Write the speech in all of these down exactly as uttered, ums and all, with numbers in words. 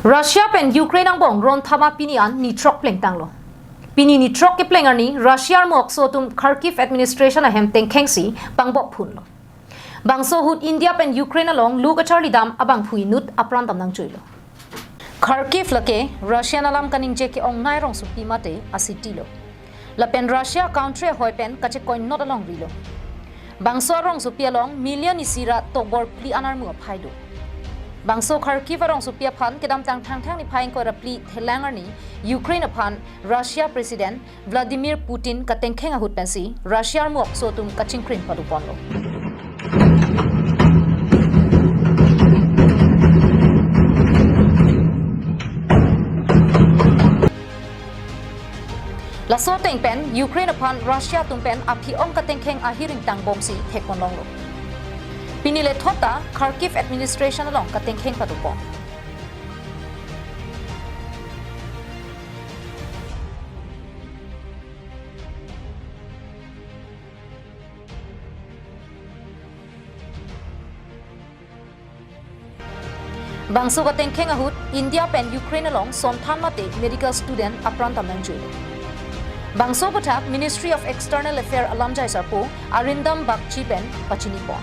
Russia pen Ukraine angbong ron thama pini an nithrok plengtanglo. Pini nithrok kepleng arni Russia armu okso atum Kharkiv administration ahem tengkhengsi pangbok phunlo. Bangso ahut India pen Ukraine along lo kacharlidam abangphu inut apran dam nangjuilo. Kharkiv lake Russian alam kaningje ke-ongnei rongsopi mate a-city lo. Lapen Russia country ahoi pen kachekoinot alongri lo. Bangso arongsopi along million isi ra tokbor phli an armu aphai do. Bangso Kharkiv arongsopi aphan kedamtang Thangthang niphai ingkoi ra phli thelang arni Ukraine aphan Russia President Vladimir Putin katengkheng ahut pensi Russia armu okso atum kachingkrin padoponlo. Laso ateng pen Ukraine aphan Russia atum pen aphi-ong katengkheng ahiring tangbomsi thekponlonglo. Pini lethot ta Kharkiv administration along katengkheng padopon. Bangso katengkheng ahut India pen Ukraine along sonthan mate medical student apran dam nangjuilo. Bangso aputhak Ministry of External Affair alamjai sarpo Arindam Bagchi pen pachinipon.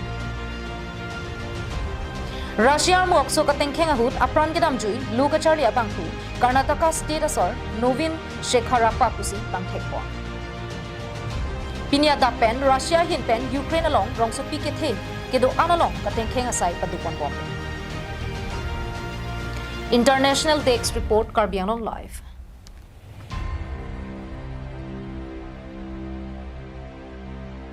Russia armu okso katengkheng ahut apran kedamjui lo kacharli abangphu Karnataka State asor Nobin Shekharappa pusi pangthekpon. Pini adap pen Russia ahin pen Ukraine along rongsopi kethe kedo-an along katengkheng asai padoponbom. International Desk Report, Karbi Anglong Live.